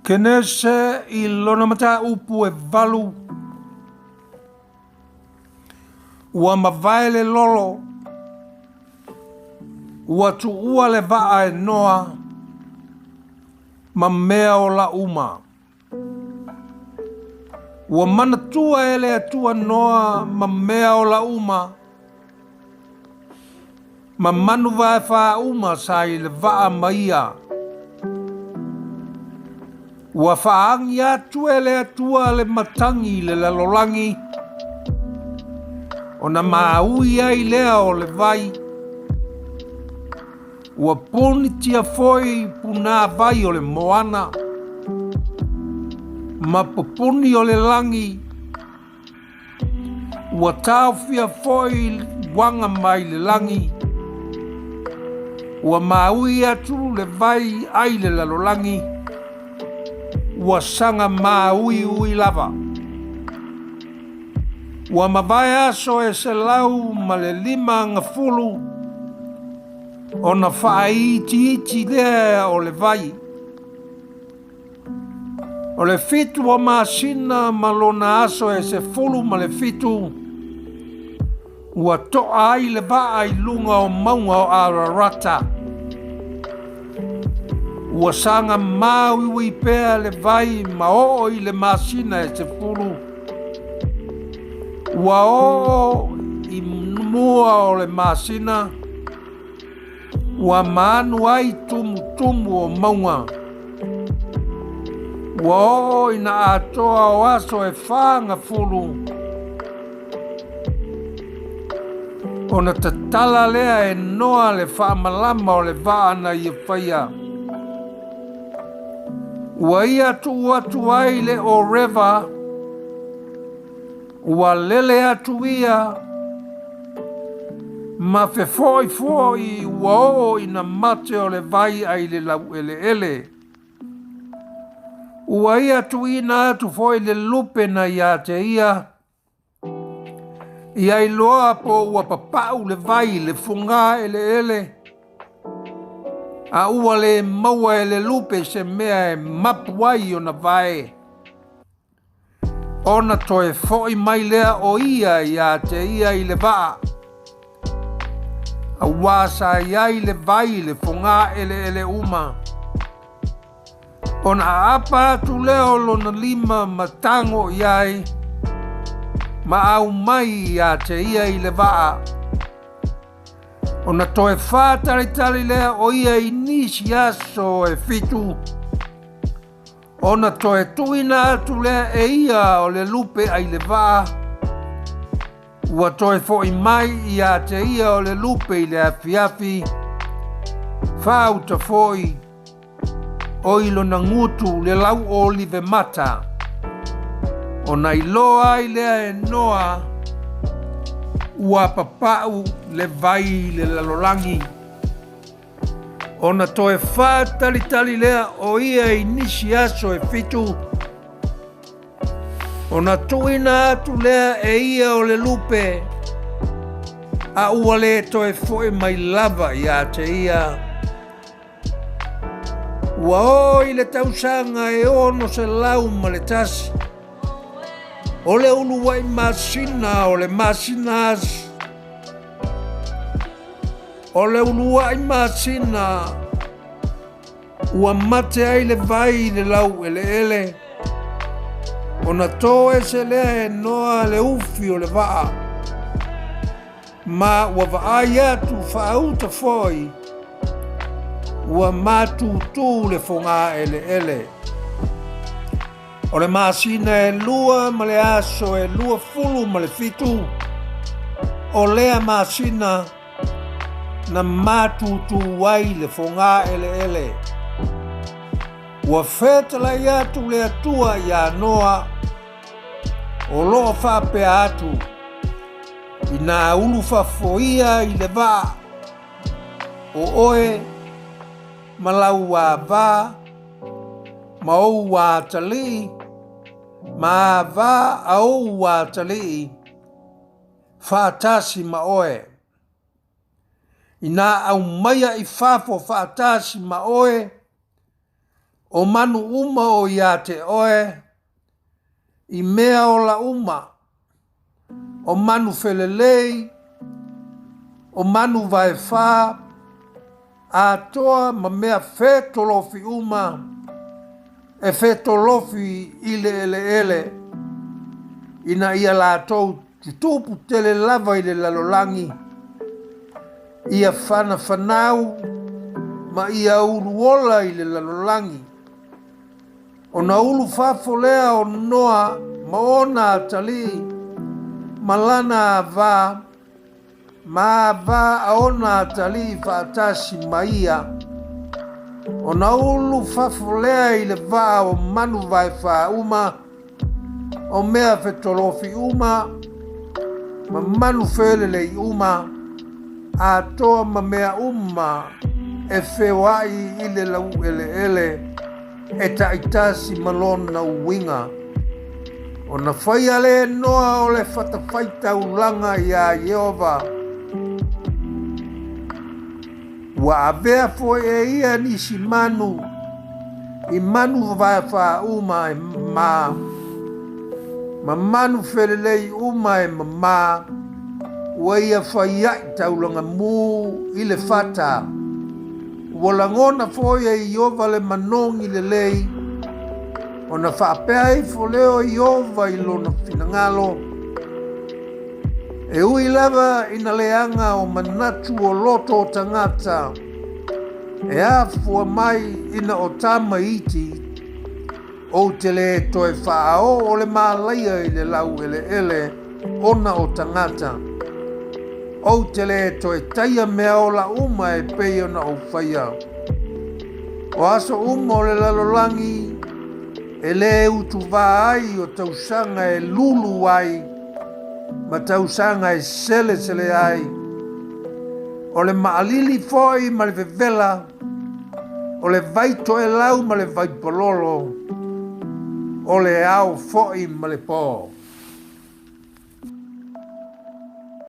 Kenese i lona mataupu e valu, ua mavae le lolo, ua tuua le vaa e Noa ma mea ola uma. Ua manatua e le Atua Noa ma mea ola uma, ma manu vaefā uma sa i le vaa ma ia. Ua faaagi atu e le Atua le matagi i le lalolagi, ona māui ai lea o le vai. Ua punitia foi punāvai o le moana, ma pupuni o le lagi. Ua taofia foi uaga mai le lagi. Ua māui atu le vai ai le lalolagi. Ua saga māuiui lava. Ua mavae aso e 150 ona faaitiiti lea o le vai. O le 7 o masina ma lona aso e 17, ua toa ai le vaa i luga o mauga o Ararata. Ua saga māuiui pea le vai ma oo i le masina e 10. Ua oo i mua o le masina, Ua maanu ai tumutumu o mauga. Ua oo ina atoa o aso e 40, ona tatala lea e Noa le faamalama o le vaa na ia faia. Ua ia tuu atu ai le Oreva, Ua lele atu ia ma fefoifo'i ua oo ina mate o le vai ai le laueleele. Ua ia tuuina atu foi le lupe na iā te ia, ia iloa po ua papa'u le vai i le fogā eleele, a ua le maua e le lupe se mea e mapu ai ona vae. Ona toe fo'i mai lea o ia iā te ia i le vaa, auā sa i ai le vai i le fogā eleele uma. Ona aapa atu lea o lona lima ma tago i ai, ma aumai iā te ia i le vaa. Ona toe whātalitali lea o ia i nisi aso e 7, Ona toe tuuina atu lea e ia o le lupe ai le vaa, ua toe fo'i mai iā te ia o le lupe i le afiafi, faauta fo'i, o i lona gutu le lauolive mata. Ona iloa ai lea e Noa ua papa'u le vai i le lalolagi. Ona toe faatalitali lea o ia i nisi aso e 7, ona tuuina atu lea e ia o le lupe, a ua le toe fo'i mai lava iā te ia. Ua oo i le tausaga e 601, o le uluai masina o le masina aso, O le uluai masina ua mate ai le vai i le laueleele, ona tō ese lea e Noa le ufi o le vaa, ma ua vaai atu faauta foi ua matutū le fogā eleele. O le masina e 2 ma le aso e 27, o lea masina na matutū ai le fogā eleele. Ua fetalai atu le Atua iā Noa, o loo faapea atu, inā ulu fafo ia i le vaa, o oe ma lau avā, ma ou atalii, ma avā a ou atalii, faatasi ma oe. Inā aumaia i fafo faatasi ma oe, O manu uma o iā te oe, i mea ola uma, o manu felelei, o manu vaefā, atoa ma mea fetolofi uma, e fetolofi i le eleele, ina ia latou tutupu tele lava i le lalolagi, ia fanafanau ma ia uluola i le lalolagi. Ona ulu fafo lea o Noa ma ona atalii ma lana ava, ma ava a ona atalii faatasi ma ia. Ona ulu fafo lea i le vaa o manu vaefā uma, o mea fetolofi uma, ma manu felelei uma, atoa ma mea uma e feoai i le laueleele e taitasi ma lona uiga. Ona faia lea e Noa o le fatafaitaulaga iā Ieova. Ua avea foi e ia nisi manu i manu vaefā uma e mamā, ma manu felelei uma e mamā, ua ia faiaʻi taulaga mū i le fata. Ua lagona foi e Ieova le manogi lelei, ona faapea ifo lea o Ieova i lona finagalo, E ui lava ina leaga o manatu o loto o tagata e afua mai ina o tama iti, ou te lē toe faaoo le mālaia i le laueleele ona o tagata. Ou te lē toe taia mea ola uma e pei ona ou faia. O aso uma o le lalolagi, E lē utuvā ai o tausaga e lulu ai ma tausaga e selesele ai, o le maʻalili foi ma le vevela, o le vai toelau ma le vai palolo, o le ao foi ma le pō.